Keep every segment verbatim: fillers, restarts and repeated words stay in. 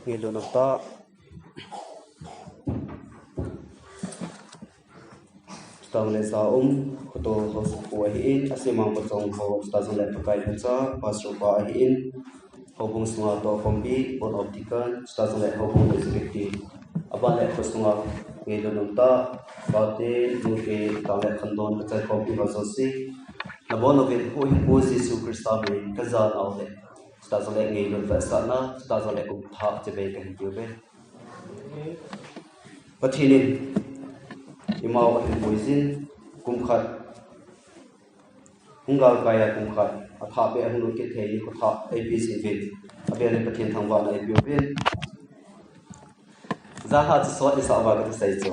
Ngailut nom tah. Chutah jongle ja um, Khoto House Pu ahin, Asemang Pachong ho, chutah jongle Pakai Lhacha, Pastor pa ahin, houbung sunga tohkhompi, Board of Deacon, chutah jongle houbung executive, aban le kho sunga ngailut nom tah, pate, nute, tang le khondon, kachai khompi ho jouse, nabon uvin, Pu hi Pu Jesu Christa min, kajan au le, chutah jongle ngailut vetsahna, chutah jongle kum thah, chibai kahin tiuve. Pathen in, imau ahin puijin, kum khat, hung galkai a kum khat, athah beh a hung lut kit thei ni, khothah eipeh jeh uvin, abeh a Pathen thangvahna eipeuvin. Janhi chu sot isah uva kathusei chu.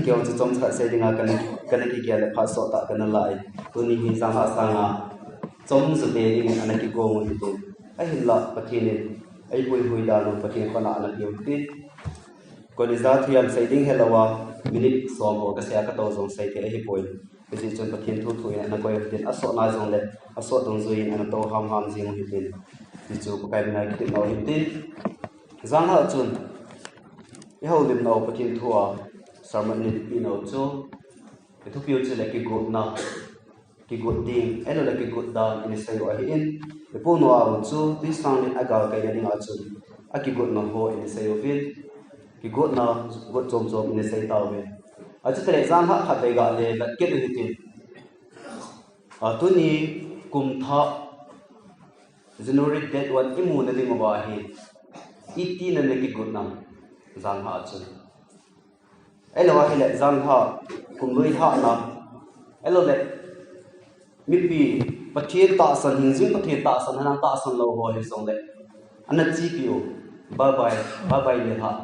Keiho chu chomcha sei dinga kana, kana kigel le phat sot tah kana lai. Tuni hi janhi sanga chomcha be dingin ana kigong u hitin. Ahinla Pathen in eipuihui dan u Pathen khut a ana peh u hitin. Koi le ja thu jam sei ding helouva minute som ho kasei a katou jong sei thei ahipoi. Hijeh chun Pathen thu thu in ana koi u hitin, asot nai jongle asot dungjuiyin ana tou hamham jing u hitin. Hichu Pakai mina kitepna u hitin. Janhi chun ihoulimnau Pathen thua sermon ina peh nau chu, ithupiu chule kigotna, kigot ding, ahiloule kigot dan ina sei u ahin, ipu nu a chu twisang le agalkaina dinga chun akigotna ho ina sei uvin, kigotna got chom chom ina sei tauvin. Achutale janhi khatvei gale vet kit u hitin. A, tuni kum thah January date one imuna dinguva hi iti nana kigot nam janhi chun. Ahiloule janhi kum lui lhahna. Ahiloule mipi Pathen tahsan, hingjing Pathen tahsan, hinam tahsan lou ho hijongle ana chepi u. Bye bye, bye bye nilhah.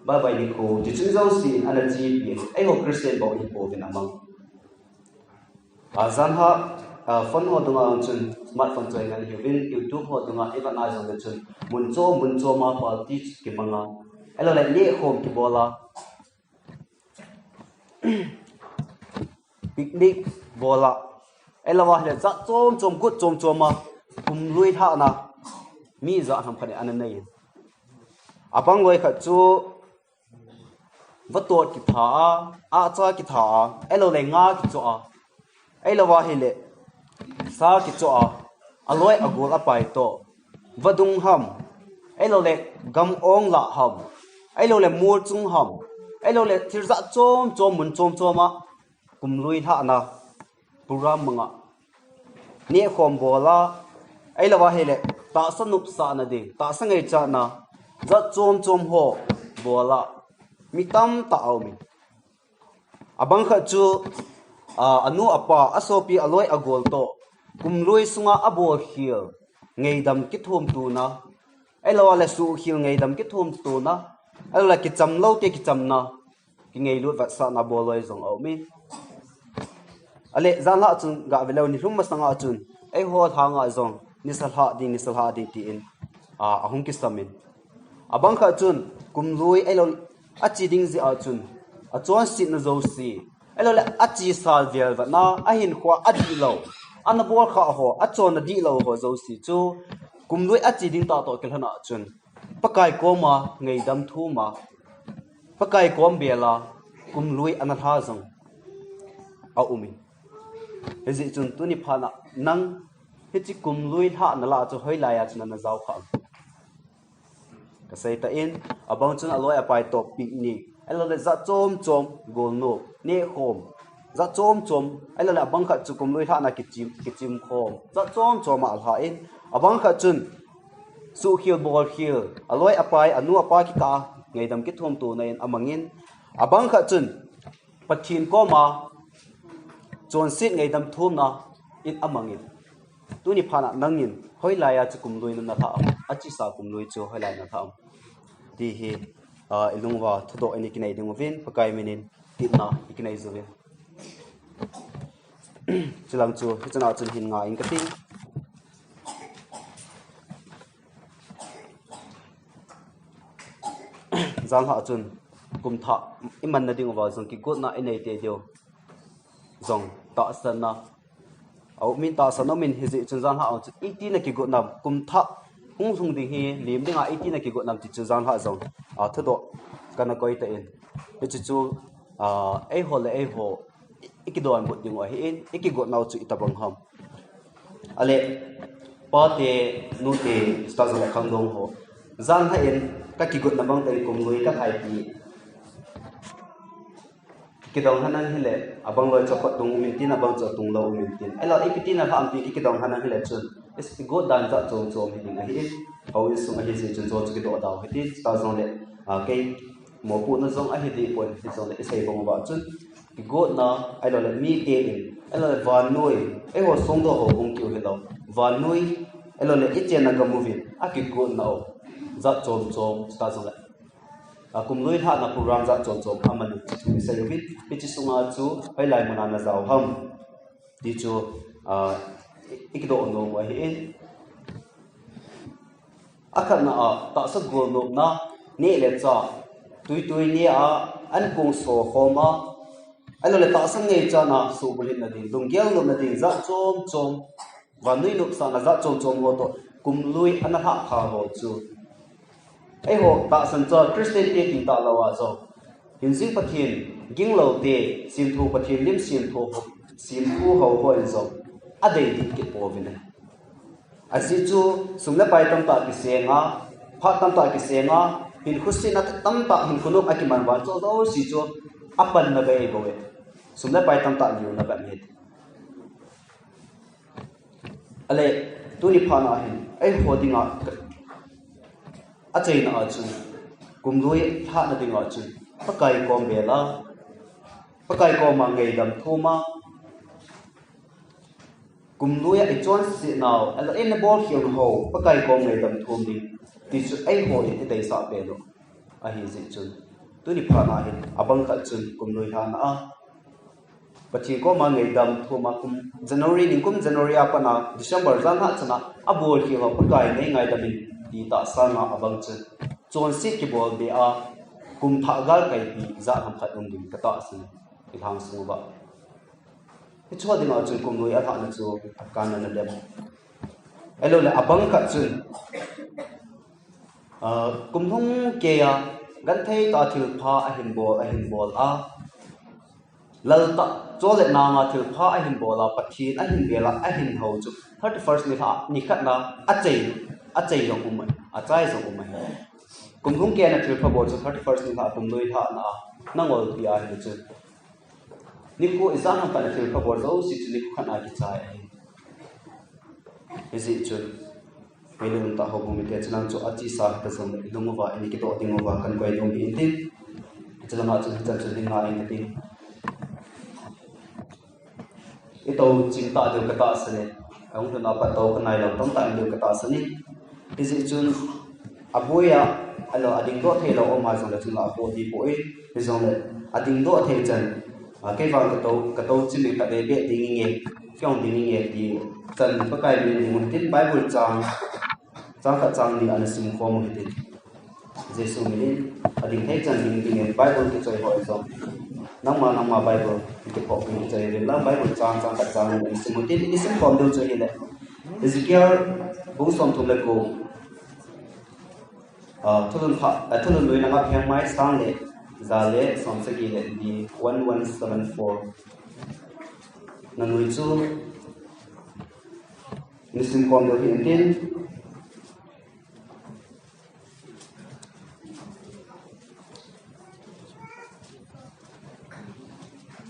Bye bye nikho. Tichun jouse ana chepi. Eiho Christian bou ihipouvin amang. A, janhi, a, phone ho dunga chun, smartphone choi ngan hiuvin, YouTube ho dunga ivet nai jongle chun, mun chom, mun choma party kimanga. Ahiloule nehkhom kibola. Picnic bola. Ahiloule jat chom chom, got chom choma kum lui lhahna mi jat ham khat ana nei. Abang loi khat chu vatot kitha a, ahcha kitha a, ahiloule nga kichoh a, ahiloule sa kichoh a, aloi agol apai toh, vadung ham, ahiloule gam ong lah ham, ahiloule mol chung ham, ahiloule thil jat chom chom, mun chom choma kum lui lhahna program manga nehkhom bola, ahiloule tahsa nopsahna ding, tahsa ngaichatna jat chom chom ho bola mi tamtah aumin. Abang khat chu, a, anu apa, asopi, aloi agol toh kum lui sunga abolkhel ngaidam kithum tuna, ahiloule suhkhel ngaidam kithum tuna, ahiloule kichamlou te kichamna, kingailut vetsahna bol loi jong aumin. Ahile janhi chun gaveleu nilhum masanga chun eiho lhanga jong nisa lhah ding, nisa lhah ding tin, a, ahung kisamin. Abang khat chun kum lui ahilou ache ding jeh a chun achonsetna jouse, ahiloule achesa velvetna, ahinkhoa adihlou, ana bolkhah ho, achonna dihlou ho jouse chu kum lui ache ding tah toh kilhon a chun Pakai koma ngaidam thuma, Pakai kom bela kum lui ana lha jong aumin. Hijeh chun tuni phatna nang hiche kum lui lhahna lah chu hoilaiya chu nana jaokhah em? Kasei tan, abang chun aloi apai toh picnic, ahiloule jat chom chom, golnop, nehkhom, jat chom chom, ahiloule abang khat chu kum lui lhahna kichim, kichim khom, jat chom choma alhan, abang khat chun suhkhel bolkhel, aloi apai, anu apa kikah a ngaidam kithum tona in amangin, abang khat chun Pathen koma chonset ngaidam thumna in amangin. Tuni phatna nangin hoilaiya chu kum lui nana lhah em? Achesa kum lui chu hoilai nalhah em? Ti hi, a, ilunguva thudoh in ikinei ding uvin, Pakai minin tepna ikinei uvin. Chulang chu hichana chun hin ngai inge kati. Janhi chun kum thah imanna dinguva jong kigotna inei tei diu jong tahsanna Aumin tahsan aumin hijeh chun janhi a chun iti na kigot nam kum thah hung lhung ding hi lim dinga iti na kigot nam ti chu janhi a jong a thudoh kana koi tan. Hichu chu, a, eiho le eiho i, i kidonbut ding u ahin, i kigot nau chu itobang ham. Ale, pate, nute, star jong le khangdong ho. Janhi in ka kigot na bang teng kum lui ka thai ti. Kidong hanang hile, abang loi chapot tung umin tin, abang cha tung lou umin tin. Elo, ipi tina ham ti kidong hanang hile chun. Is, i got dan jat chom chom hi ding ahi. Houin sung ahi jeh chun chu kidoh dau hi ti. Star jong le, a, kei mopohna jong ahi ding pon, hijongle i sei bang uva chun, kigotna, ahilou le mite in, ahilou le vannoi, eiho songdoh ho bung kiu hilou, vannoi, ahilou le i chenna gam uvin, a kigotna u, jat chom chom, chutah jongle, a, kum lui lhahna program jat chom chom aman u, chu thu i sei uvin, hiche sunga chu, hoilai muna na jao ham, ti chu, a, i, i kidoh nom u ahi in. Akhatna a, tahsa golnopna, neh le chah, tui tui neh a, an kong so khom a, ahilou le tahsa ngaicha na, subulhit na ding, lunggel nopna ding, jat chom chom, vannoi nopsahna jat chom chom ho toh, kum lui ana lhah kha ho chu. Eiho tahsan cha Christian te ti talou a jong, hingjing Pathen, ginglou te, simthu Pathen lim simthu, simthu ho ho in jong, adei ding kit pouvin ahi. Ajeh chu, sum le pai tamtah kisenga, phat tamtah kisenga, hinkho setna tamtah hinkho nop akiman vang chu, jouse chu, apanna bei bou e. Sum le pai tamtah liuna bep ahi. Ale, tuni phat na hin, eiho dinga, achaina a chun, kum lui lhahna dinga chun, Pakai kom bel a, Pakai koma ngaidam thum a, kum lui a i chonset nau, ahilou le i na bolkhel ho, Pakai kom ngaidam thum ding, ti chu eiho in i deisah pen u ahi jeh chun. Tuni phat na hin, abang khat chun, kum lui lhahna a, Pathen koma ngaidam thum a kum January, nikum January a pat a, December jan lhah chan a, abolkhel ho, Pakai nei ngaidam in, ti tahsan a abang chun. Chonset kibol be a, kum thah gal kaipi, jat ham khat um ding ka tahsan, i lhang sung uva. Hiche dinga chun kum lui a lhahna chu akanna na dem. Ahilou le abang khat chun, a, kum lhung kei a, genthei tah a thilpha ahin bol, ahin bol a. Lal tah, chol le nang a thilpha ahin bol a, Pathen ahin bel a, ahin hou chu. Thirty first ni lha, ni khat na, achai, achai jong um ahi, achai jong um ahi. Kum lhung kei a na thilpha bol chu thirty first ni lha, kum lui lhahna a, na ngolpi ahi chu. Nikho ijat ham khat na thilpha bol jouse chu nikho khat na kichai ahi. Hijeh chun, meilhei umtah houbung mite chun lang chu achesa hita jongle, i lung uva, i kidoh ding uva, kan koi ding u ahi in tin. Hiche lama chun hichan chun hin ngai in tin. I tou ching ta diu ka tahsan e. Ahung lhun a pat tou ka nai lou tamtah in diu ka tahsan e. Hijeh chun, aboi a, ahilou, adingdoh thei lou um a jongle chun la apoh ding poi. Hijongle, adingdoh thei chan, a, kei vang ka tou, ka tou chim in ka be be ding inge, kei hung ding inge ti chan Pakai min in ding u hitin Bible chang, chang khat chang ni ana sim khom u hitin. Jesu min in, ading thei chan ding ding in Bible kichoi ho jong. Nangma, nangma Bible, kichoi ho, kichoi uvin lang Bible chang, chang khat chang ni ana sim u hitin, i sim khom diu chu hile. Ezekiel bung som thum le ko. Ah, thulhun kha, ah, thulhun lui na nga pheng mai sang le, za le, som sagi le, ni one one seven four. Na nui chu, ni sim khom diu hi in tin.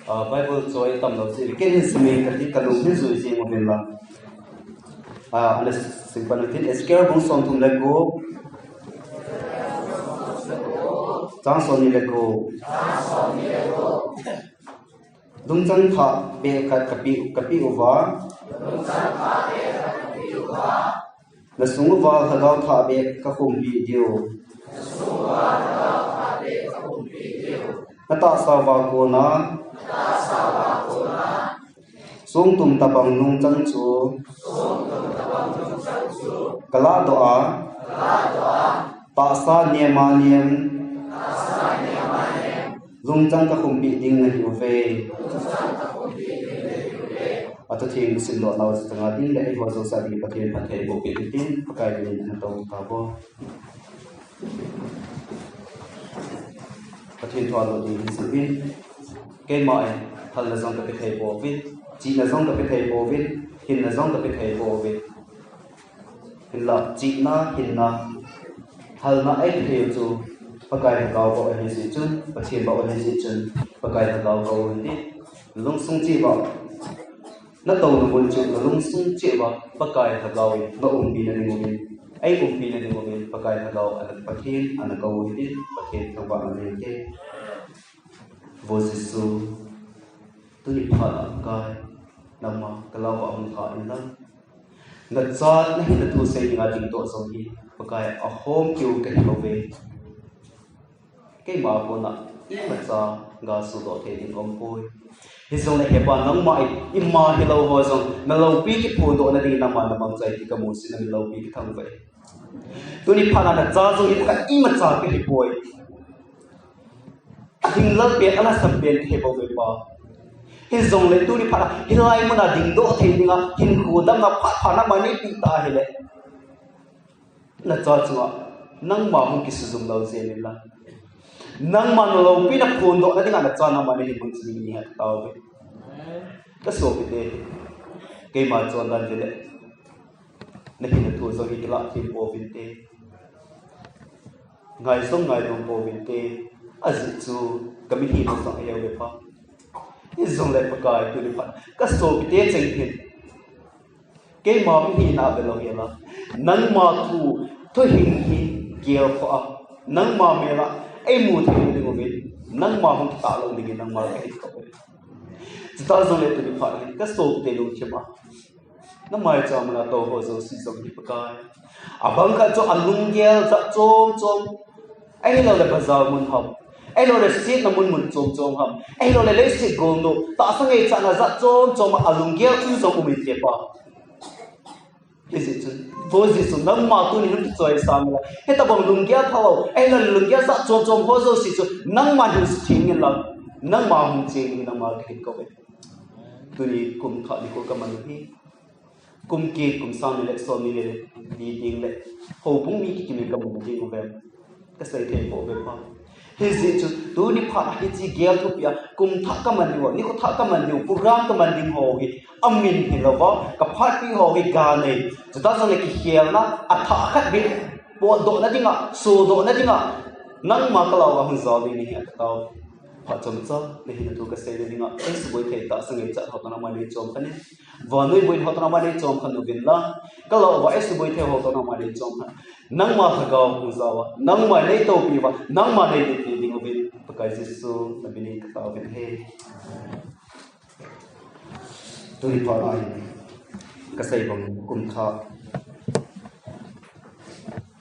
Ah, Bible choi tam lou si, ken hin sim in ka ti ka lung hin jui jing uvin lang. Ah, ana sim pan u hitin, Ezekiel bung som thum le ko. Chang som ni le ko. Lungchang thah beh khat ka pe, ka pe uva. Na sung uva lhagao thah beh ka khumpi diu. Na tahsa uva kona. Songtum tabang lungchang chu. Ka lahdoh a. Tahsa nem a nem. Lungchang ka khumpi ding nahi uve. Athutheng simdoh nau chu tanga ding le eiho jouse ding Pathen phatthei boh peh in tin, Pakai min in ana tao tabo. Pathen thu a lo ding hi sipin. Keima in, halna jong kape thei pouvin, chihna jong kape thei pouvin, hinna jong kape thei pouvin. Hinla, chihna, hinna, halna eipeh thei u chu Pakai Lhagao bou ahi jeh chun, Pathen bou ahi jeh chun, Pakai Lhagao kou hite. Lungsung cheh uva, natouna mun cheh uva, lungsung cheh uva, Pakai Lhagao in na umpi na ding uvin, ei umpi na ding uvin, Pakai Lhagao ana Pathen ana kou hite, Pathen thangvah na nei hite. Vo Jesu, tuni phat a Pakai, nangma kalung uva hung lha in lang. Nacha nahinna thu sei dinga dingdoh jong hi, Pakai, ahom keu kahi bouve. Keima kona imacha gasodoh thei ding aumpoi. Hijongle hepa nangma in, ima hilou ho jong, naloupi kiphondoh na ding nangma namangcha ahi ti kamu sih, namin loupi kithangvah e. Tuni phat a nacha jong hi Pakai imacha kahi poi. Ahinglel pen, alhasam pen kahi bouve Pa. Hijongle tuni phat a, hilai mun a dingdoh thei dinga, hinkho damna phat phat nangma neipeh ta hile. Nacha chunga, nangma hung kisujum lou jeng in lang. Nangma naloupi naphondoh na dinga nacha nangma nahin mun chu ding in he katao ve. Kasopite, keima chondan vele. Nahinna thu jong hi kilah them pouvinte. Ngai jong ngaidam pouvinte. Ajeh chu, kamitlhi jong aheo ve Pa. Hijongle Pakai tuni phat, kasopite cheng hin. Keima mitlhi na ve lou hela. Nangma thu, thuhing hi, gelkhoh a. Nangma mel a, eimu thei ding uvin. Nangma hung kitah lou dingin nangma kahin kou e. Chuti jongle tuni phat hin, kasopite lungthim a. Namaicha mun a tou ho jouse jong hi Pakai. Abang khat chu alunggel jat chom chom. Ahilouleh bazar mun ham. Ahilouleh setna mun mun chom chom ham. Ahilouleh leiset golnop. Tahsa ngaichatna jat chom chom a alunggel chu jong um inte Pa. Hijeh chun, Vo Jesu, nangma tunin hung kichoisang in lang. Hitobang lunggel phalou, ahilouleh lunggel jat chom chom ho jouse chu, nangma hin sutheng in lang. Nangma hung cheng in nangma kahin kou e. Tuni kum thah nikho kaman u hi. Kum kit, kum sang ni le, som ni le, ni ding le. Houbung mi kikim in kamu ding uvem. Kasei thei pouve Pa. Hijeh chun, tuni phat a hiche gel thupi a, kum thah kaman diu, nikho thah kaman diu, program kaman ding ho hi, amin hilouva, kaphatpi ho hi ganei. Chuti jongle kikhelna, athah khat beh, potdoh na dinga, sodoh na dinga, nangma kalung uva hung jao ding nahi katao. Phat chomcha, nahinna thu kasei na dinga, eisuboi thei tahsa ngaichat ho toh nangman neichom khen in. Vannoi boina ho toh nangman neichom khen uvin lang. Kalung uva eisuboi thei ho toh nangman neichom khen. Nangma Lhagao hung jao uva, nangma neitoupi uva, nangma neideipi ding uvin. Pakai Jesu, namin in katao uvin ahi. Tuni phat a hin, kasei bang kum thah.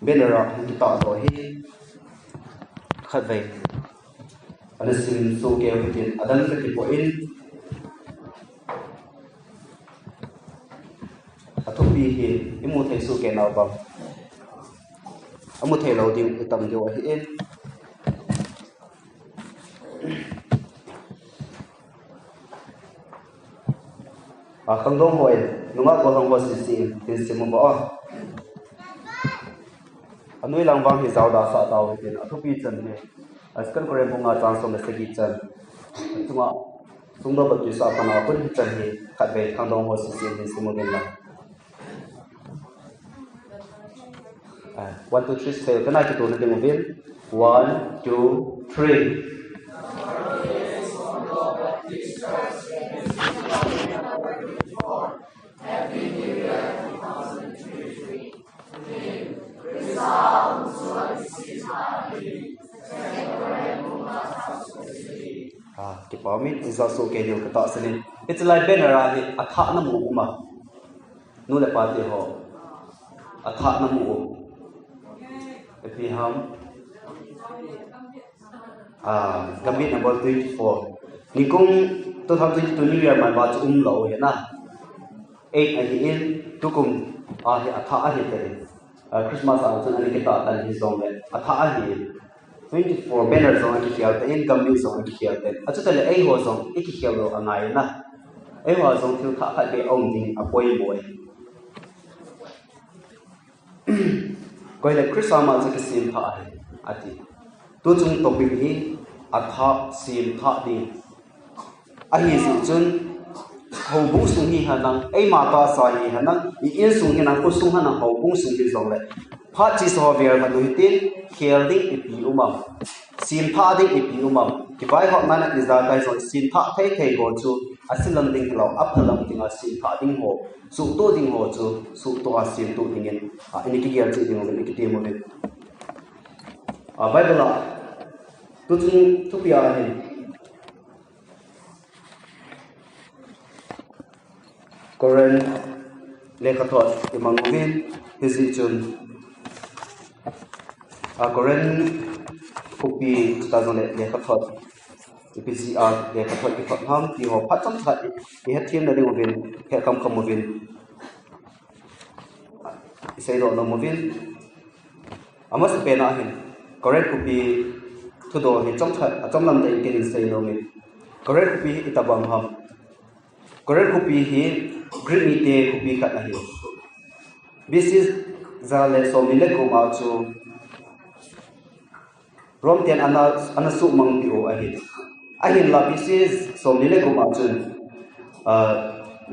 Banner a hung kitahdoh hi khatvei ana sim sohkei u hitin, adang kakipoh in, athupi hi imu thei sohkei nau bang, amu thei lou ding itam diu ahin. A, khangdong ho in, nungah gollhang ho sese in, tin sim uva. Anoi lang vang hi jaoda sah tau hitin, athupi chan hi, a, Second Corinth bung nga chang som le sagi chan. Chunga, Sungdoh Baptist a pana kon hi chan hi, khatvei khangdong ho sese in, tin sim uvin lang. Ah, one, two, three, sei, kana kitohna ding uvin. One, two, three. Ah, kipa min, in jat sohkei diu katahsan in. Hiche lai banner a hi athah namu um am? Nu le pa te ho. Athah namu um? Ipi ham? Ah, Gambih number twenty-four. Nikum two thousand twenty-two New Year man ba chu umlou ahi na. Eight ahin, tukum a hi athah ahi tai. Ah, Christmas a chun ana kitah tan hijongle, athah ahi. Twenty-four banner jong akikhel tan, Gambih jong akikhel tan. Achuti le eiho jong ikikhel lou angai na. Eiho jong thil thah khat beh aum ding apoimo e. Koile Christa ma chu kisem thah ahi, ati. Tuchung topic hi athah, sem thah ding. Ahi jeh chun, houbung sung hi henlang, eima tahsa hi henlang, i insung hi henlang, khosung henlang, houbung sung hi jongle, phat chesa ho vel khat u hitin, khel ding ipi um am, sem thah ding ipi um am, kivaihopna a ijakai jong sem thah thei thei ho chu, aselam ding hilou, aphalam dinga sem thah ding ho, suhtoh ding ho chu, suhtoh a semtoh dingin, a, ini kigel cheh ding uvin, ini kitem uvin. A, Bible a, tuchung thupi a hin, Corinth lekhathot imang uvin, hijeh chun, a, Corinth khopi chutah jongle lekhathot, ipi jeh a lekhathot kithot ham ti ho phat chomkhat i, ihetthemna ding uvin, het khamkham uvin, iseidoh nom uvin. Amasapen a hin, Corinth khopi thudol hi chomkhat, achomlam tah in ken seinom in. Corinth khopi hi itobang ham? Corinth khopi hi Greek mite khopi khat ahi. B C ja le somni le gup a chu Rome ten ana, ana suhmangpeh u ahi. Ahinla B C somni le gup a chun, ah,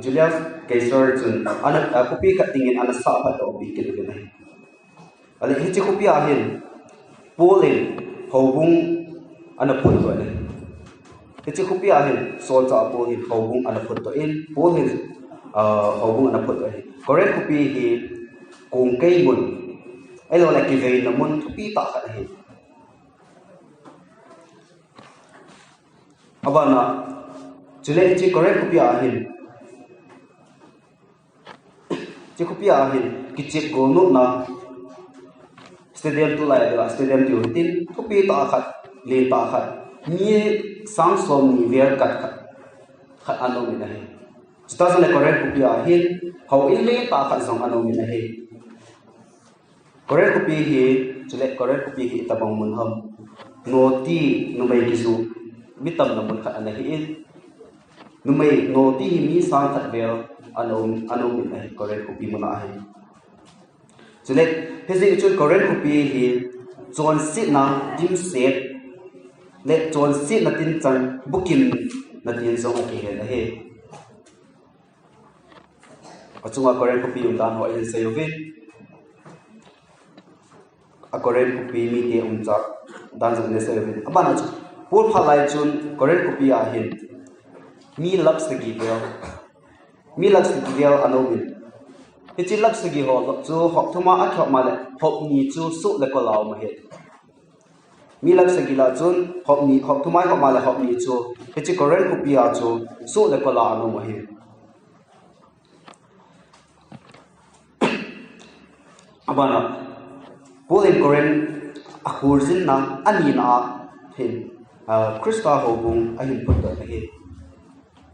Julius Caesar chun ana, ah, khopi khat dingin ana sahphatdohpeh kit uvin ahi. Ahile hiche khopi a hin Paul in houbung ana phutdoh in ahi. Hiche khopi a hin solchah Paul hin houbung ana phutdoh in, Paul hin, ah, houbung ana phutdoh ahi. Corinth khopi hi kongkei mun, ahiloule kiveina mun thupi tah khat ahi. Abana, chule hiche Corinth khopi a hin, hiche khopi a hin kichep golnopna stadium, tulai a stadium tiu hitin, thupi tah khat, lentah khat, mi sang somni vel khat, khat, khat ana um in ahi. Chutah jongle Corinth khopi a hin houin lentah khat jong ana um in ahi. Corinth khopi hi, chule Corinth khopi hi itobang mun ham? Noti, numei kijoh, mi tamna mun khat ana hi in, numei, noti hi mi sang khat vel ana um, ana um in ahi, Corinth khopi mun a hin. Chule, hijeh chun Corinth khopi hi chonsetna dimset le chonsetna tinchang bukimna tin jong akihen ahi. Achunga Corinth khopi umdan ho ihin sei uvin. A Corinth khopi mite umchat dan jong ihin sei uvin. Abana chu, Paul phat lai chun Corinth khopi a hin mi lakh sagi vel, mi lakh sagi vel ana um in. Hiche lakh sagi ho chu hop thum a akihop ma le hop ni chu soh le kol a um ahi. Mi lakh sagi lah chun hop ni, hop thum a ihop ma le hop ni chu hiche Corinth khopi a chu soh le kol a ana um ahi. Abana, Paul in Corinth akhuljinna anina a hin, ah, Christa houbung ahin phutdoh ahi.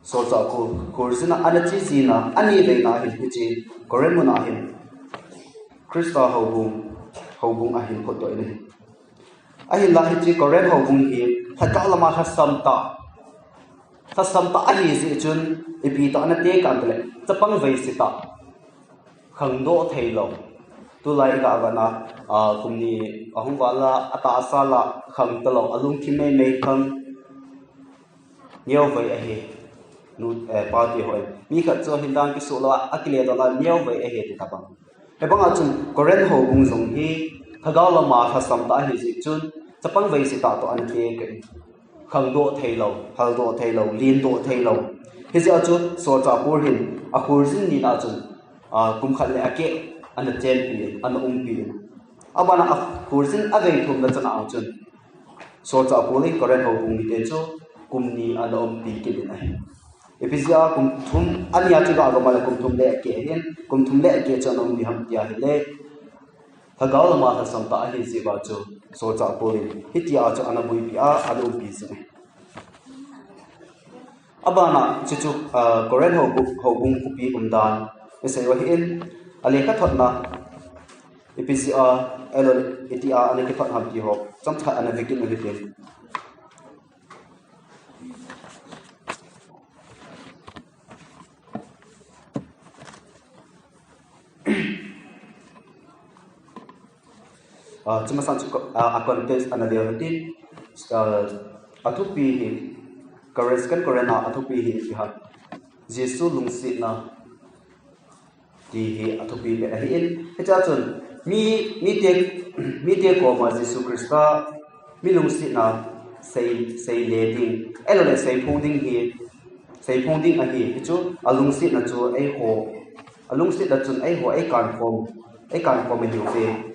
Solchah khu-, khuljinna ana che jina, ani veina a hin hiche Corinth mun a hin Christa houbung, houbung ahin phutdoh in ahi. Ahinla hiche Corinth houbung hi lhagao lama lhasam tah, lhasam tah ahi jeh chun ipi tah ana tekah em tile, chapang veise tah, khangdoh theilou. Tulai iga vetna, ah, kum ni ahung val a, atahsa lah khang talou, alungthim meimei khang. Neovei ahi. Nu, eh, pate hon, mi khat chu hindan kisoh lou a, akile doh a, neovei ahi ti tabang. Hibanga chun Corinth houbung jong hi lhagao lama lhasam tah ahi jeh chun, chapang veise tah toh ana tekah in, khangdoh theilou, haldoh theilou, lendoh theilou. Hijeh a chu solchah Paul hin akhuljin nina chun, ah, kum khat le akeh ana chenpi in, ana umpi in. Abana akhuljin avei thumna chana chun, solchah Paul in Corinth houbung mite chu kum ni ana umpi kit in ahi. Ipi jeh a kum thum, ani a chu ga gom a le kum thum le akeh ahin, kum thum le akeh chu ana umpi ham ti ahile, lhagao lama lhasam tah ahi jeh uva chu solchah Paul in hitia chu ana boipi a, ana umpi jing ahi. Abana chuchu, ah, Corinth houbung, houbung khopi umdan isei u ahin, alekhathotna ipi jeh a, ahilou le itia ana kithot ham ti ho chomkhat ana vekit u hitin. Ah, chuma san chu ko-, ah, a context ana deu hitin, ah, athupi hi, Corinth, Second Corinth a athupi hi, hi ha. Jesu lungsetna ti hi athupi pen ahin. Hichea chun, mi, mite, mite koma Jesu Christa, mi lungsetna sei, sei le ding, ahilou le sei phong ding hi, sei phong ding ahi. Hichu, alungsetna chu eiho, alungsetna chun eiho, ei kankhom, ei kankhom ahiuve.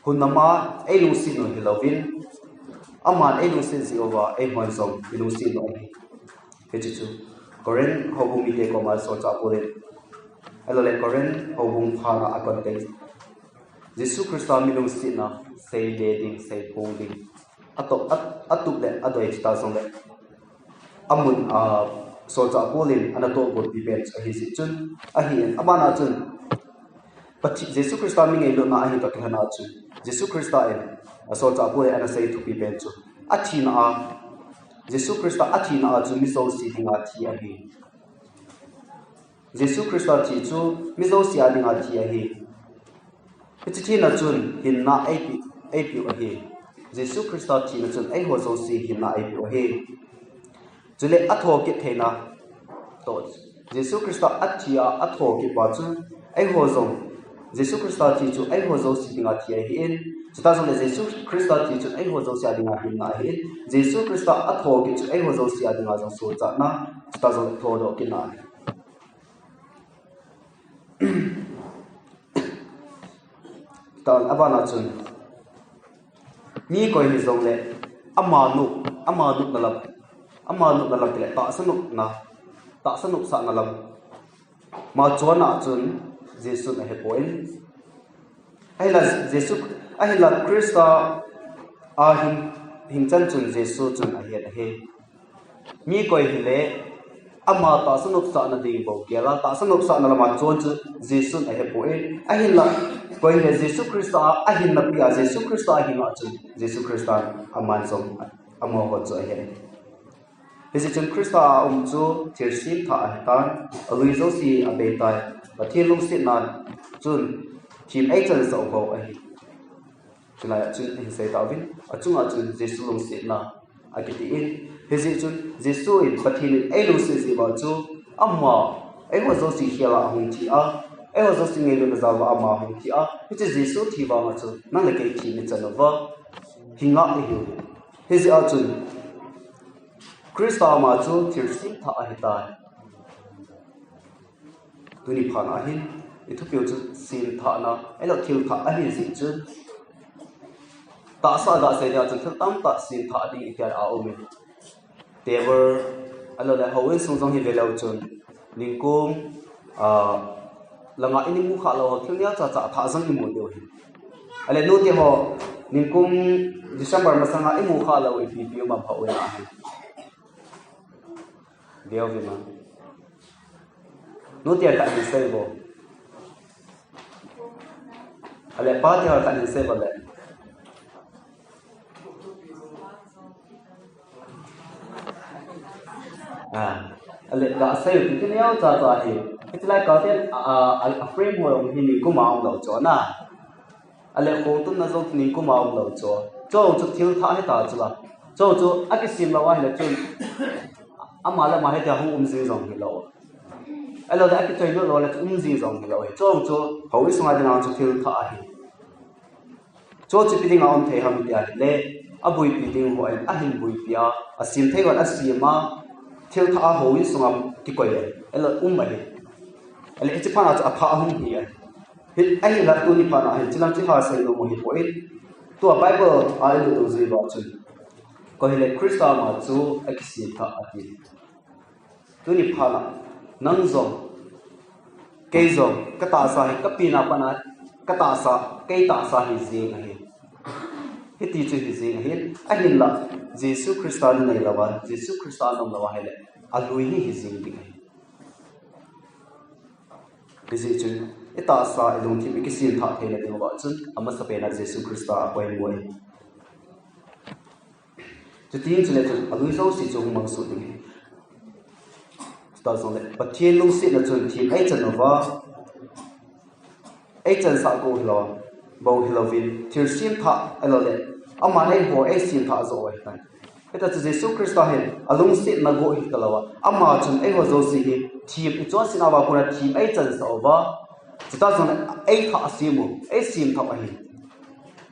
Hun lama ei lungset u hilouvin, aman ei lungset jeh uva, eihon jong i lungset u ahi. Hichu chu, Corinth houbung mite koma solchah Paul in, ahilou le Corinth houbung phat a a context. Jesu Christa mi lungsetna, sei le ding, sei phong ding. Atup, a, atup le, adei chutah jongle. Amun, ah, solchah Paul in ana tohgon pi pen chu ahi jeh chun, ahin, abana chun, Pathi-, Jesu Christa mi ngailutna ahin toh kilhona chun, Jesu Christa in, ah, solchah Paul in ana sei thupi pen chu, athina a, Jesu Christa athina a chu mi jouse dinga thi ahi. Jesu Christa thi chu mi jouse a dinga thi ahi. Hiche thina chun hinna eipe, eipe u ahi. Jesu Christa thina chun eiho jouse hinna eipe u ahi. Chule athokit theina toh, Jesu Christa athi a, athokit pa chu eiho jong, Jesu Christa thi chu eiho jouse dinga thi ahin. Chutah jongle Jesu Christa thi chu eiho jouse a dinga hinna ahin. Jesu Christa athokit chu eiho jouse a dinga jong solchahna, chutah jongle thodoh kitna ahi. Tan abana chun, mi koi hijongle, ama nop, ama nopna lam, ama nopna lam tile, tahsa nopna, tahsa nopsahna lam, ama chonna chun Jesun ahepoi. Ahinla Jesu, ahinla Christa a hing, hingchan chun Jesu chun ahet ahi. Mi koi hile, ama tahsa nopsahna ding bou gel a, tahsa nopsahna lama chon chu Jesun ahepoi. Ahinla, koi hile Jesu Christa a, ahinna pi a Jesu Christa a hinna chun Jesu Christa aman jong amaho chu ahe. Hijeh chun Christa a um chu thilsem thah ahitan, alui jouse abeitai, Pathen lungsetna chun thim eichansah u bou ahi. Chulai a chun ahin sei tauvin, achunga chun Jesu lungsetna akitin, hijeh chun Jesu in Pathen in eilungset jeh uva chu ama eiho jouse khel a ahung thi a, eiho jouse ngailutna jal uva ama ahung thi a, hiche Jesu thi vanga chu nang le kei thim ichan uva, hinga ihiu. Hijeh a chun Christa ama chu thilsem thah ahitai. Tuni phat a hin, ithupiu chu semthahna, ahilou thilthah ahi jeh chun, tahsa a gasei dia chun thil tamtah semthah ding iti a aumin. Table, ahilou le houin sung jong hi veleu chun, ningkum, ah, langa imu khah lou ho, thil neocha cha athah jong imu diu ahi. Ahile nute ho, ningkum December masanga imu khah lou ipi ipi um am houin a hi. Veu vin a. Nute a khat hin sei vo. Ahile pate ho khat hin sei vo le. Ah, ahile gasei u ti neocha cha hi. Hitilai katen a, a, a frame ho jong hi ningkum a um lou chu na. Ahile khongtumna jong ningkum a um lou chu. Chu chu thilthah hita chu la. Chu chu akisem lou ahile chun, ama le ama hitia hung um jing jong hilou. Ahilou le akichoi lut lou le chu um jing jong hilou. Chu chu houin sunga dinga chu thilthah ahi. Chu chu ipi dinga um thei ham iti ahile, abuipi ding hon ahin buipi a, asem thei hon asem a, thilthah a houin sunga kikoi le, ahilou um ahi. Ahile hiche phat a chu athah ahung hi ahi. Hi, ahinla tuni phat a hin, hiche lam chu ha sei nom u hipoi. Tua Bible a ilut u jeh uva chun, koi hile Christa ama chu akisem thah ati. Tuni phat a, nang jong, kei jong, katahsa hi, kapenna pat a, katahsa, kei tahsa hi jeng ahi. Hiti chu hi jeng ahi, ahinla, Jesu Christa nanei louva, Jesu Christa naum louva ahile, alui hi hi jeng ding ahi. Hijeh chun, itahsa, ilungthim, ikisem thah theina diuva chun, amasapen a Jesu Christa apoimo ahi. Chuti chule chun, alui jouse chu hung mangsuh ding ahi. Chutah jongle, Pathen lungsetna chun thim eichan uva, eichansah kou hilou. bou hilouvin, thilsem thah, ahilouleh, aman eiho, eisem thah joh ahitai. Hita chu Jesu Christa hin, alungsetna go hita louva. Ama chun eiho jouse hi, thim, ichonsetna uva kona thim eichansah uva. Chuti jongle, eithah sem u, eisem thah u ahi.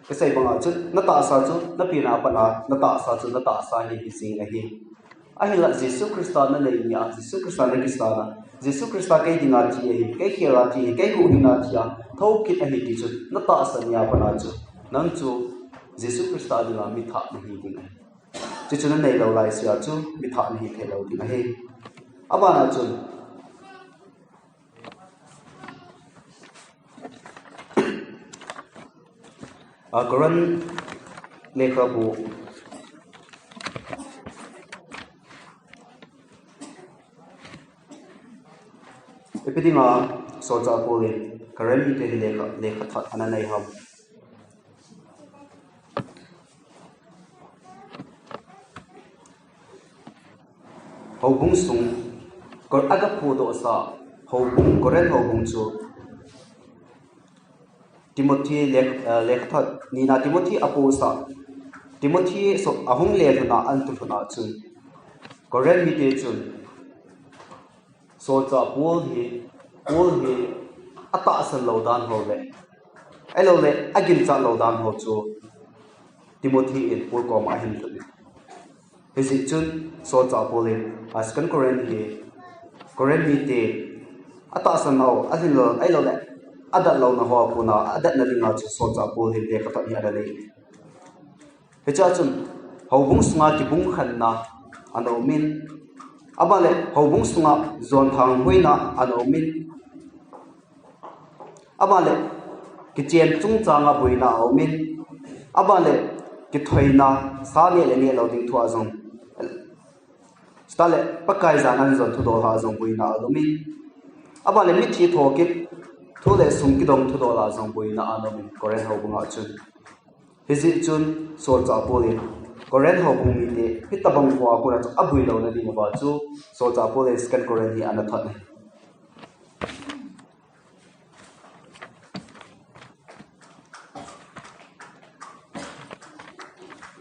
Kasei banga chun, natahsa chu, napina a pat a, natahsa chu, natahsa hi, hi jing ahi. Ahinla Jesu Christa nanei nia, Jesu Christa nakisan a, Jesu Christa kei dinga thi ahi, kei khel a thi ahi, kei huhhing a thi a, thokit ahi ti chu, natahsa nia pat a chu, nang chu Jesu Christa dinga mi thah nahi ding ahi. Chuchu nanei lou laisea chu, mi thah nahi thei lou ding ahi. Abana chun, a, Korin lekhabu. Ipi dinga solchah Paul in Korin mite hi lekha, lekhathot ana nei ham? Houbung sung, Kor-, aga phudohsa houbung, Korin houbung chu Timothy lek-, eh, lekhathot nina Timothy apohsa, Timothy so, ahung lelhun a, ahin tulhun a chun, Korin mite chun, solchah Paul hi, Paul hi atahsan lou dan ho le, ahilouleh, aginchat lou dan ho chu Timothy in Paul koma ahin lhut in. Hijeh chun, solchah Paul in, a, Second Korin hi, Korin mite, atahsan nau, ahin lou, ahilouleh, adat louna ho a kona, adatna dinga chu solchah Paul hin lekhathot hi ana nei. Hichea chun, houbung sunga kibung khenna ana um in, abanle, houbung sunga jonthang huhhingna ana um in, abanle, kichen chungchanga boina aum in, abanle, kithoina, sa neh le neh lou ding thu a jong, chuteng le, Pakai jana jon thudol a jong boina aum in, abanle, mithi thokit, thu le sum kidong thudol a jong boina aum in, Korin houbung a chun. Hijeh chun, solchah Paul in, Korin houbung mite, hitabang ho a kona chu aboi louna diuva chu, solchah Paul in Second Korin hi ana thot e.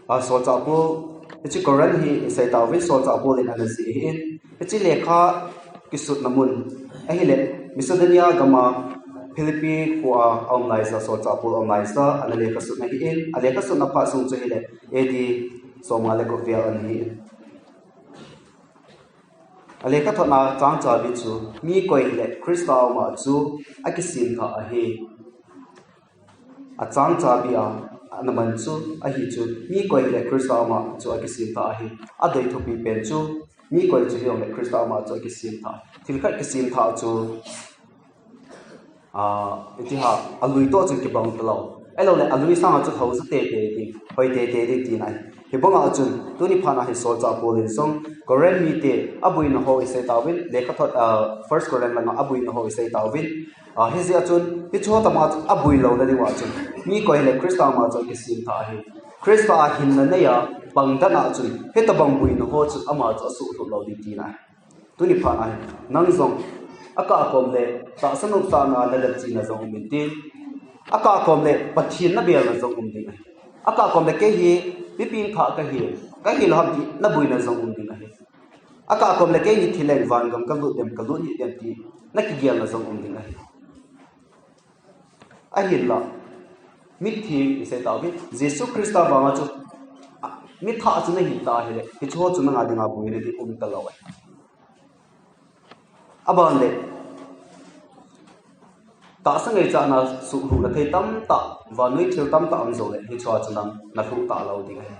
A, solchah Paul, hiche Korin hi isei tauvin solchah Paul in ana jih ahin, hiche lekha kisutna mun, ahile, Macedonia gam a Philippi khoa aum laija, solchah Paul aum laija, ana lekha sutna ahin, alekha sutna phat sung chu ahile, A D somnga le gup vel ana hi. Alekha thotna chang chabi chu, mi koi hile Christa a um a chu akisem thah ahi. Achang chabi a, ana man chu, ahi chu, mi koi hile Christa a um a chu akisem thah ahi. Adei thupi pen chu, mi koi chu hijongle Christa a um a chu akisem thah. Thil khat kisem thah chu, a, iti ham, alui toh chun kibang talou. Ahilouleh, alui sanga chu hausa teitei ding, hoi teitei ding tina ahi. Hibanga chun, tuni phat a hi solchah Paul in jong, Korin mite, aboina ho isei tauvin, lekhathot, a, First Korin langa aboina ho isei tauvin, a, hijeh a chun, hicheho tobanga chu aboi louna diuva chun, mi koi hile Christa a um a chu akisem thah ahi. Christa a hinna neiya, pang dan a chun, hitobang boina ho chu ama chu asuhlhuh lou ding tina ahi. Tuni phat a hi, nang jong, akah kom le, tahsa nopsahna nalet chihna jong um intin, akah kom le, Pathen nabelna jong um ding ahi. Akah kom le, kei hi, mi pengthah kahi, kahi lou ham ti, naboina jong um ding ahi. Akah kom le, kei hi thileng vangam kalut dem, kalut hih dem ti, nakigelna jong um ding ahi. Ahinla, mithi isei tauvin, Jesu Christa vanga chu, a, mi thah chu nahi ta hile, hicheho chu nanga dinga boina ding um talou ahi. Abanle, tahsa ngaichatna suhlhuhna thei tamtah, vannoi thil tamtah um jongle, hicheho chu nang nalhuh talou ding ahi.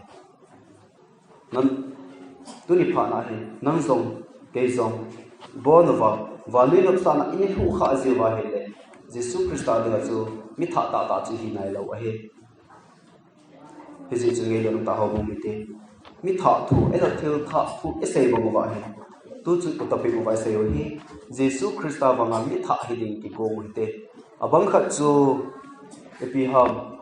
Nang, tuni phat a hi, nang jong, kei jong, bon uva, vannoi nopsahna in lhuh khah jiuva ahile, Jesu Christa dinga chu mi thah tahtah chu hi nailou ahi. Hijeh chun ngailut tah houbung mite, mi thah thu, ahilou thil thah thu isei bang uva ahi. Tuchung topic uva isei u hi, Jesu Christa vanga mi thah hiding kigong u hite. Abang khat chu, ipi ham,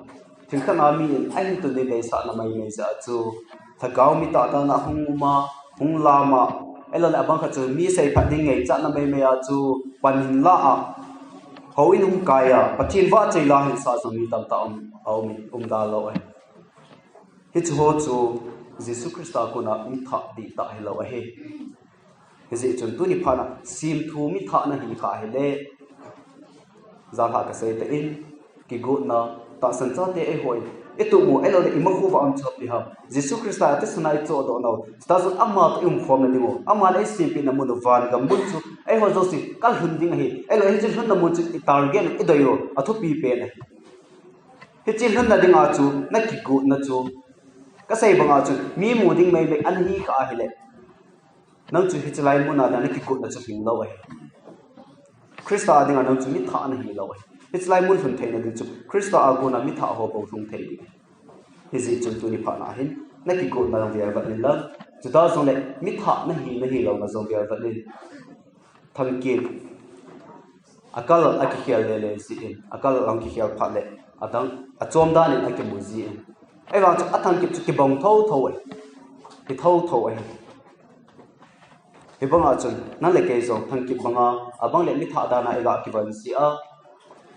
thil khat a mi in ahin tun ding deisahna maimai jeh a chu, lhagao mi tahtahna hung um a, hung lam a, ahilouleh abang khat chu mi seiphat ding ngaichatna maimai a chu, pan hin la a, Houin hung kai a, Pathen vahchoi la hinsah jong mi tamtah um, aum, um dalou ahi. Hiche ho chu Jesu Christa kona mithah dihtah hilou ahi. Hijeh chun tuni phat a semthu mithah nahi kha ahile, janhi kasei tan, kigotna, tahsan chate eihon itup u, ahilouleh imakhova um chu ipi ham. Jesu Christa a tahsan a ichohdoh nau, chutah chun ama toh iumkhomna ding u, ama le isempehna mun u, vangam mun chu eiho jouse kalhun ding ahi. Ahilouleh hiche lhunna mun chu itarget u, idei u, athupi pen ahi. Hiche lhunna dinga chu nakigotna chu, kasei banga chu mi mu ding meimei nahi kha ahile, nang chu hiche lai mun a dinga nakigotna chu hinglou ahi. Christa a dinga nang chu mithah nahilou ahi. Hiche lai mun lhun theina ding chu Christa a kona mithah ho bou lhung thei ding ahi. Hijeh chun tuni phat a hin nakigotna jong velvet in lang, chutah jongle mithah nahi nahilouna jong velvet in. Thangkip, akal akikhel lele jin, akal akikhel phat le adang achom dan in akimu jin. Ahivang chu athangkip chu kibang thotho ahi, kithotho ahi. Hibanga chun nang le kei jong thangkip banga, abang le mithah dan a iga kivon ji a,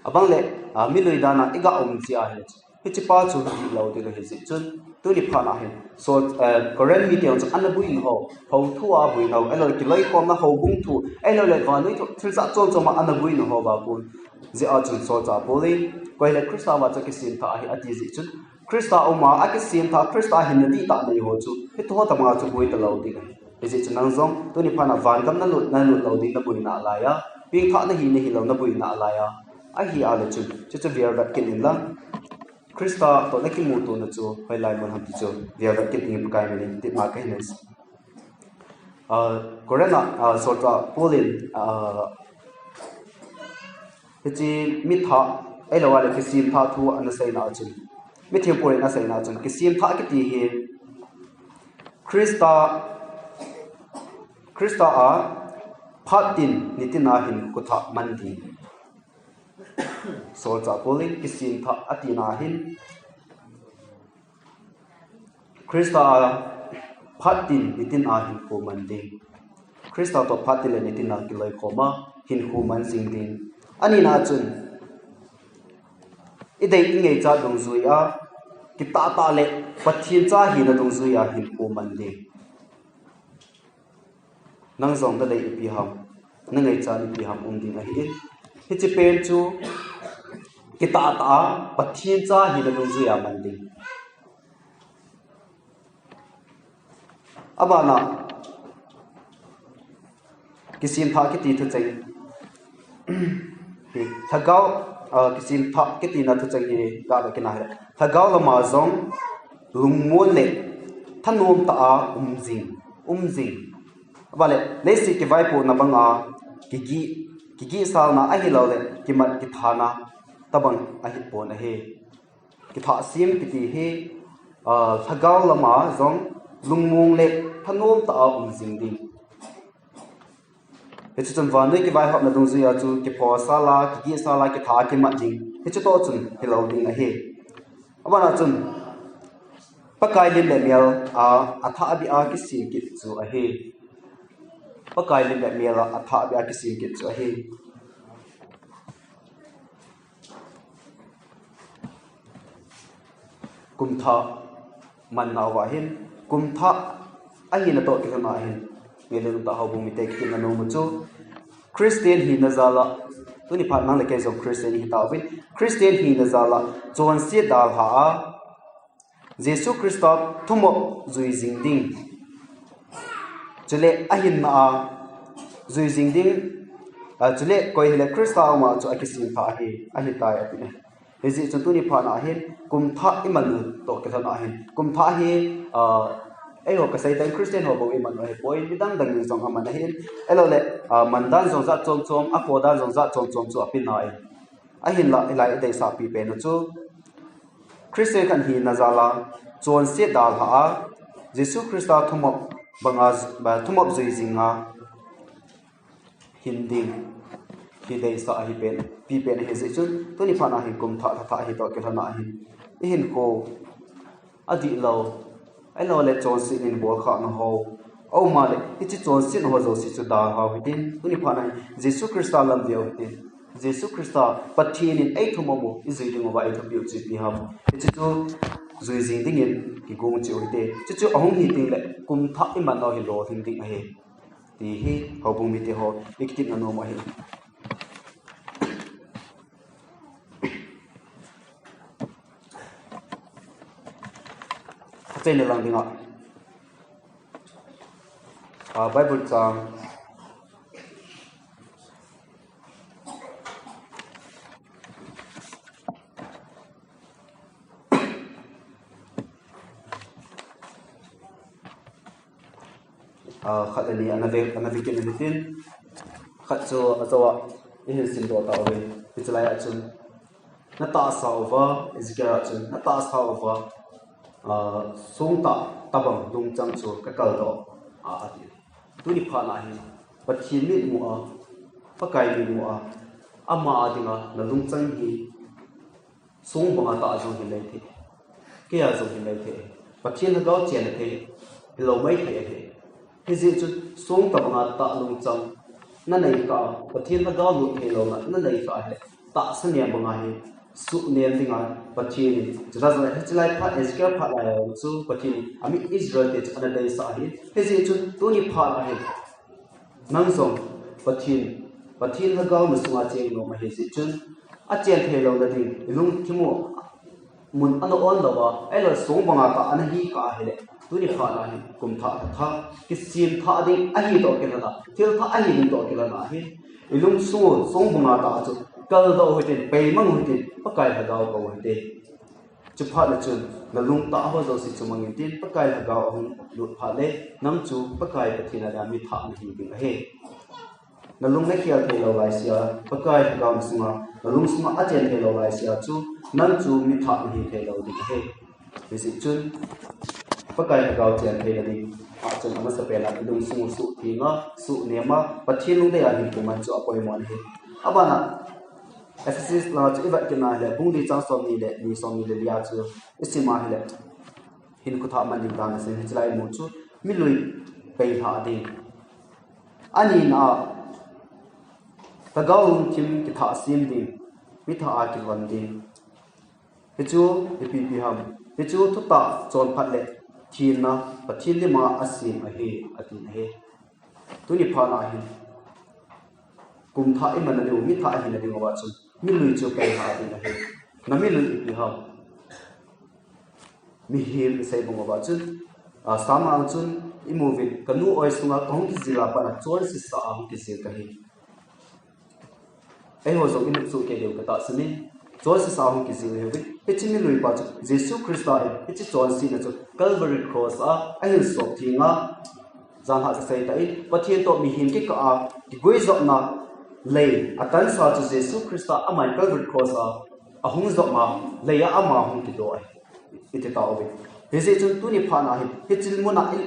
abang le, a, milui dan a iga um ji ahi. Hichepa chu dihlou ding ahi jeh chun, tuni phat a hin, so, eh, Corinth mite jong chu ana boina ho, hou thu a boina ho, ahilouleh kiloikhomna houbung thu, ahilouleh vannoi thu, thilsah chom chom a ana boina ho uva kon, jeh a chun solchah Paul in, koi hile Christa vahchoi a kisem thah ahi ati jeh chun, Christa um a, akisem thah, Christa hinna dihtah nei ho chu, hiche ho tobanga chu boi talou ding ahi. Hijeh chun nang jong, tuni phat a vangam nalut, nalut lou ding naboina a lai a, pengthah nahi nahilou naboina a lai a, ahi a le chun, chuchu velvet kit in lang. Christa toh nakimutona chu hoilai mun ham ti chu velvet kit ding Pakai min in tipna kahin nei. Ah, Corinth a, ah, solchah Paul in, ah, hiche mithah, ahilouleh kisem thah thu ana seina a chun, mitheng Paul in aseina a chun, kisem thah kiti hi Christa, Christa a phat tin nitin a hinkho thah man ding. Solchah Paul in kisem thah atina hin, Christa a phat tin nitin a hinkho man ding. Christa toh phat tin le nitin a kiloikhom a hinkho man jing ding. Anina chun, idei ingaichat dungjui a, kitah tah le Pathen cha hina dungjui a hinkho man ding. Nang jong nadei ipi ham, nangaichat ipi ham um ding ahin. Hiche pen chu kitah tah a Pathen cha hina dungjui a man ding. Abana, kisem thah kiti thucheng. Lhagao, ah, kisem thah kitina thucheng hi, ga ve kit na hi. Lhagao lama jong lungmon le thanom tah a um jing, um jing. Aban le, leiset kivaipohna banga kigih, kigihsalna ahilouleh kimat kithana tobang ahipon ahi. Kithah sem kiti hi, ah, lhagao lama jong lungmong le thanom tah a um jing ding. Hiche chun vannoi kivaihopna dungjuia chu kiphosal a, kigihsal a, kithah a kimat ding. Hiche toh chun hilou ding ahi. Abana chun Pakai lim le mel a, athahbeh a kisem kit chu ahi. Pakai lim le mel a, athahbeh a kisem kit chu ahi. Kumthah manna uva hin, kumthah ahina toh kilhon a hin, ngailut umtah houbung mite kitilna nom u chu, Christian hina jal a, tuni phat nang le kei jong Christian ihitauvin, Christian hina jal a, chonset dalha a, Jesu Christa thumop jui jing ding. Chule ahinna a jui jing ding, a, chule koi hile Christa a um a chu akisem thah ahi, ahitai ati ne. Hijeh chun tuni phat a hin, kumthah iman u toh kilhon a hin, kumthah hi, a, eiho kasei tah in Christian ho bou iman u ahipoi, midang dang in jong aman ahin, ahilouleh, a, mandan jong jat chom chom, akodan jong jat chom chom chu apina in. Ahinla, hilai a ideisah pipen u chu, Christian khat hina jal a, chonset dalha a, Jesu Christa thumop banga, thumop jui jing a, hin ding, hi deisah ahi pen, pipen ahi jeh chun, tuni phat a hin kumthah, lhathah hi toh kilhon a hin, ihinkho adihlou, ahilouleh chonset in bolkhahna ho aum a le, hiche chonsetna ho jouse chu dalhau hitin, tuni phat a hin, Jesu Christa lam veu hitin. Jesu Christa Pathen in eithum u, ijui diu va eithum piu chu ipi ham. Hichu chu jui jing dingin kigong cheh u hite. Chuchu ahung hi teng le kum thah iman nau hi lolhing ding ahi. Ti hi houbung mite ho, ikitin na nom ahi. Achaina lang dinga. Ah, Bible chang. Ah, khat le ni ana ve, ana ve kit u hitin. Khat chu ajo a, ihin simdoh tau ve. Hiche lai a chun. Na tahsa uva, Ezekiel a chun, na tahsa uva, ah, songtah tabang lungchang chu ka kaldoh, ah, ati. Tuni phat na hin, Pathen mitmu a, Pakai mitmu a, ama a dinga na lungchang hi, song banga tah jong hi lei thei. Kei a jong hi lei thei. Pathen lhagao chen thei, hilou maithei ahi. Hijeh chun song tabanga tah lungchang na nei kah a, Pathen lhagao lut thei louna na nei kah a hile, tahsa nem banga hi suhnem dinga Pathen in, chutah jong hiche lai phat, Ezekiel phat lai a chu Pathen in ami Israel te chu ana deisah ahi. Hijeh chun tuni phat a hin, nang jong Pathen, Pathen lhagao na sunga cheng nom ahi jeh chun, achen thei louna ding, ilungthim u mun ana on louva, ahilou le song banga tah ana hi kah a hile, tuni phat na hin kum thah, thah, kisem thah ding ahi toh kilhon a, thil thah ahi ding toh kilhon a hin, ilungsung u song banga tah chu kaldoh u hitin, peimang u hitin, Pakai lhagao kou u hite. Chuphat na chun, na lungtah ho jouse chu mang intin, Pakai lhagao ahung lut phat le, nang chu Pakai Pathen a dia mi thah nahi ding ahi. Na lung na khel thei lou laisea, Pakai lhagao na sunga, na lung sunga achen thei lou laisea chu, nang chu mi thah nahi thei lou ding ahi. Hijeh chun, Pakai lhagao chen theina ding a chun, amasapen a ilungsung u suhtheng a, suhnem a, Pathen lungdei a hinkho man chu apoimo ahi. Abana, Ephesus la chu ivet kit na hile, bung li chang somni le ni, somni le li a chu isim a hile, hinkho thah man ding dan asim, hiche lai imu chu milui peilhah ding. Anina a, lhagao lungthim kithah sem ding, mi thah a kivon ding. Hichu ipi ipi ham. Hichu thutah chonphat le thenna, Pathen lima asem ahi, atin ahi. Tuni phat na hin, kum thah iman na diu, mi thah ihina diuva chun, milui chu peilhah ding ahi. Na milui ipi ham. Mihem isei bang uva chun, ah, Sam a chun, imu uvin, ka nu oi sunga kahung kijil a pat a chonse sa a hung kijil kahi. Eiho jong inop soh kei diu katahsan in, chonse sa a hung kijil ihiuvin, hiche milui pa chu Jesu Christa in hiche chonsetna chu Calvary Cross a ahin sop theng a, janhi a kasei tan, Pathen toh mihem kikah a kiguijopna lei atansa chu Jesu Christa aman Calvary Cross a ahung jop a, lei a ama hung kido ahi. Iti tauvin. Hijeh chun tuni phat na hin, hiche mun a i,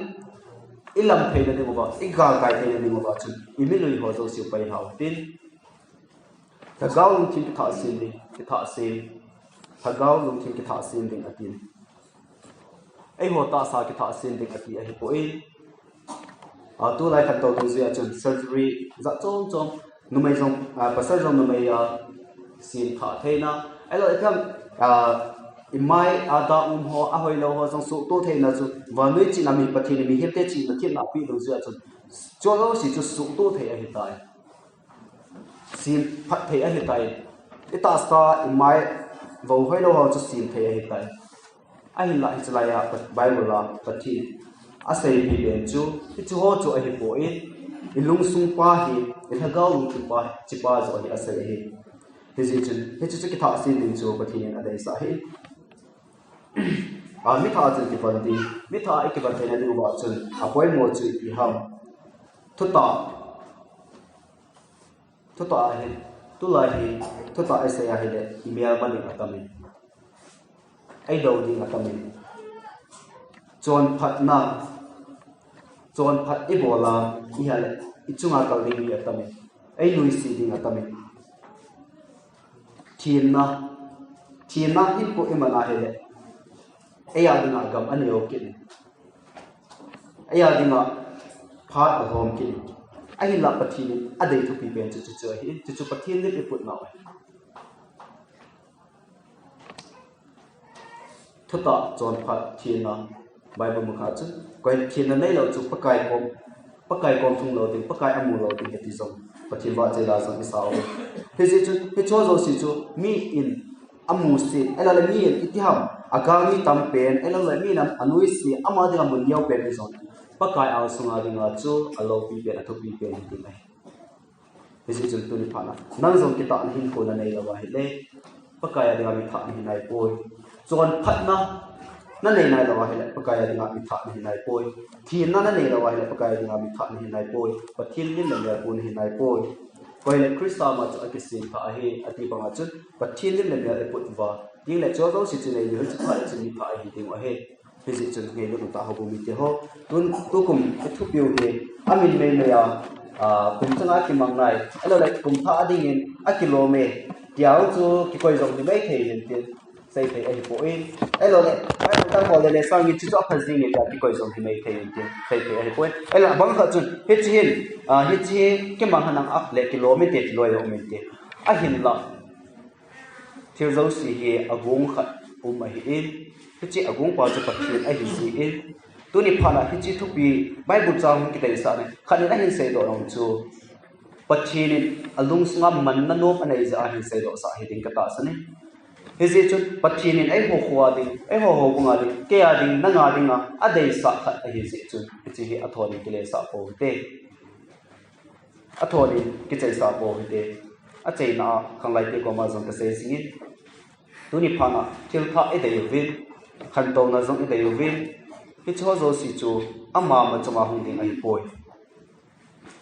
ilam theina diuva, igalkai theina diuva chun, imilui ho jouse u peilhau hitin. Lhagao lungthim kithah sem ding, kithah sem. Lhagao lungthim kithah sem ding atin. Eiho tahsa kithah sem ding ati ahipoi. Ah, tulai khantou dungjui a chun surgery jat chom chom, numei jong, ah, pasal jong numei a sem thah theina. Ahilou le, ah, imai a da um ho, ahoilou ho jong suhtoh theina chu, vannoi chihna mi Pathen in mihemte chihna themna apeh dungjui a chun, chuho jouse chu suhtoh thei ahitai. Sem phat thei ahitai. Itahsa, imai, vo hoilou ho chu sem thei ahitai. Ahinlah hiche lai a Bible a Pathen in aseipeh pen chu, hiche ho chu ahipoi, ilungsung pa hi, ilhagao lungthim pa hi, hiche pa joh ahi asei ahi. Hijeh chun, hiche chu kithah sem ding chu Pathen in adeisah ahi. Ah, mi thah a chun kivon ding, mi thah a ikivon theina diuva chun, apoimo chu ipi ham. Thutah. Thutah ahi, tulai hi, thutah isei ahile, imelma ding atamin. Eidou ding atamin. Chonphatna, chonphat ibol a, ihile, ichunga kal ding mi atamin. Einuisat ding atamin. Thenna, thenna hinkho iman ahile, eiya dinga gam aneo kit in. Eiya dinga phat ahom kit in. Ahinlah Pathen in adei thupi pen chu chuchu ahi, chuchu Pathen lim iput nau ahi. Thutah chonphat thenna Bible mukha chu, koi thenna neilou chu Pakai kom, Pakai kom thung lou ding, Pakai amu lou ding, hiti jong Pathen vahchoi la jong isa u. Hijeh chun, hicho jouse chu mi in amu se, ahilouleh mi in iti ham, agang mi tam pen, ahilouleh mi in anuisat, ama dinga mun neo pen hijong, Pakai angsunga dinga chu aloupi pen, athupi pen hiding ahi. Hijeh chun tuni phat na, nang jong kitahna hinkho nanei lou ahile, Pakai a dinga mithah nahi naipoi. Chonphatna nanei nailou ahile, Pakai a dinga mithah nahi naipoi. Thenna nanei lou ahile, Pakai a dinga mithah nahi naipoi. Pathen lim le mel pu nahi naipoi. Koi le Christa ma chu akisem thah ahi, ati banga chun, Pathen lim le mel iput uva, ding le chol jouse chu nei le hiche phat chun mithah ihi ding u ahi. Hijeh chun ngailut tah houbung mite ho, tun, tukum ithupiu hi, amin meimei a, a, kum changa kimang nai, ahilouleh kum thah a dingin akilom e, tia chu kikoi jong himai thei in tin, sei thei ahipoi. Ahilouleh, Bible tang ho le le sangin chuchu apha jing e tia kikoi jong himai thei in tin, sei thei ahipoi. Ahilouleh, abang khat chun, hiche hin, a, hiche hi kimang hanang a le kilom e te, tiloi jong um e te. Ahinlah, thil jouse hi agong khat um ahin, hiche agong pa chu Pathen ahi jeh in, tuni phat na hiche thupi Bible chang hung kideisah na, khat in ahin seidoh jong chu, Pathen in alungsunga manna nom anei jeh a ahin seidoh sah hiding katahsan e. Hijeh chun Pathen in eiho kho a ding, eiho houbung a ding, kei a ding, nanga dinga adeisah khat ahi jeh chun, hiche hi athon in kilesah pou hite. Athon in kichaisah pou hite. Achaina a khanglai te koma jong kasei jingin, tuni phat na thil thah idei uvin, khantouna jong idei uvin, hiche ho jouse chu ama ma chunga hung ding ahipoi.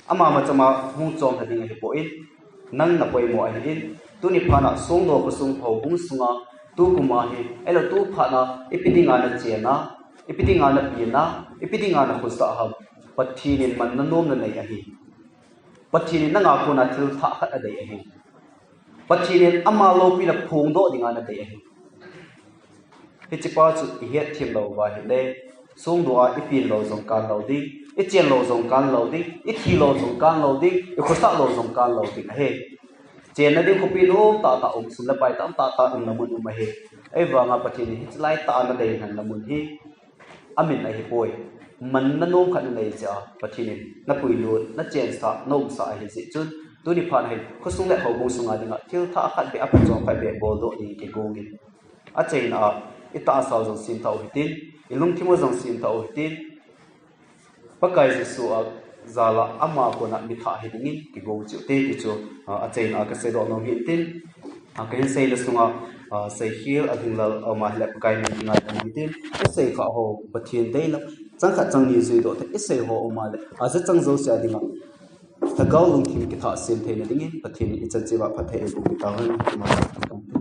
Ama ma chunga hung chom lha ding ahipoi. Nang napoimo ahin, tuni phat na songdoh khosung houbung sunga, tukum a hi, ahilou tu phat na ipi dinga nachen a, ipi dinga napen a, ipi dinga nakhosah ham, Pathen in manna nom nanei ahi. Pathen in nanga kona thil thah khat adei ahi. Pathen in ama loupina phongdoh dinga nadei ahi. Hiche pa chu ihet them lou uva ahile, songdoh a ipen lou jong kan lou ding, ichen lou jong kan lou ding, ithi lou jong kan lou ding, ikhosah lou jong kan lou ding ahi. Chenna ding khopi nom tahtah um, sum le pai tamtah tah umna mun um ahi. Ahivanga Pathen in hiche laitah a nadei lhanna mun hi, amin ahipoi. Manna nom khat nanei jeh a Pathen in napuilut, nachensah, naumsah ahi jeh chun, tuni phat na hin khosung le houbung sunga dinga thil thah khat beh, aphachom khat beh boldoh ding kigong in, achaina a itahsa u jong semthah u hitin, ilungthim u jong semthah u hitin, Pakai Jesu a jal a ama kona mithah hidingin kigong cheh u hite ti chu, a, achaina a kaseidoh nom hitin, a, kahin sei le sunga, a, seikhel, alhinglel aum ahile Pakai min kingaidam hitin, iseikhah ho Pathen deilou, chang khat chang ni juidoh thei, isei ho um ahile, ajeh chang jouse a dinga lhagao lungthim kithah sem theina dingin Pathen in ichan cheh uva phatthei eiboh peh tahen.